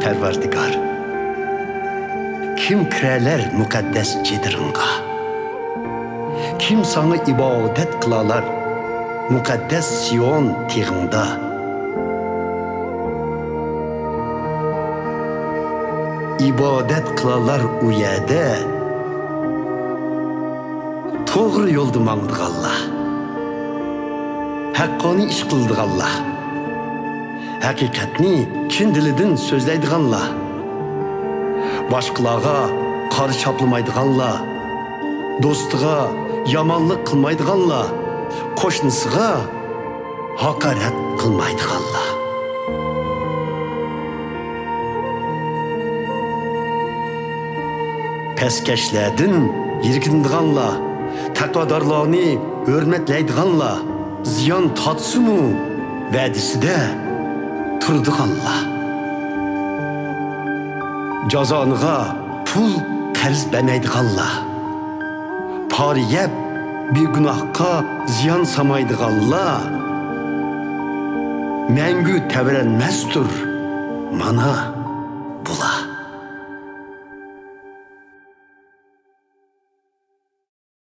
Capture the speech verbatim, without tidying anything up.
پەرۋەردىگار، كىم كىرەلەر مۇقەددەس چېدىرىڭغا؟ كىم ساڭا ئىبادەت قىلالار مۇقەددەس سىيون تېغىڭدا؟ ئىبادەت قىلالار ئۇ يەردە توغرا يولدا ماڭىدىغانلار، ھەققانىي ئىش قىلىدىغانلار، ھەقىقەتنى چىن دىلىدىن سۆزلەيدىغانلار، باشقىلارغا قارا چاپلىمايدىغانلار، دوستىغا يامانلىق قىلمايدىغانلار، قوشنىسىغا ھاقارەت قىلمايدىغانلار، پەسكەشلەردىن يىرگىنىدىغانلار، تەقۋادارلارنى ھۆرمەتلەيدىغانلار، زىيان تارتسىمۇ ۋەدىسىدە تۇرىدىغانلار، جازانىغا پۇل قەرز بەرمەيدىغانلار، پارا يەپ بىگۇناھقا زىيان سالمايدىغانلار مەڭگۈ تەۋرەنمەستۇر. مانا بۇلار.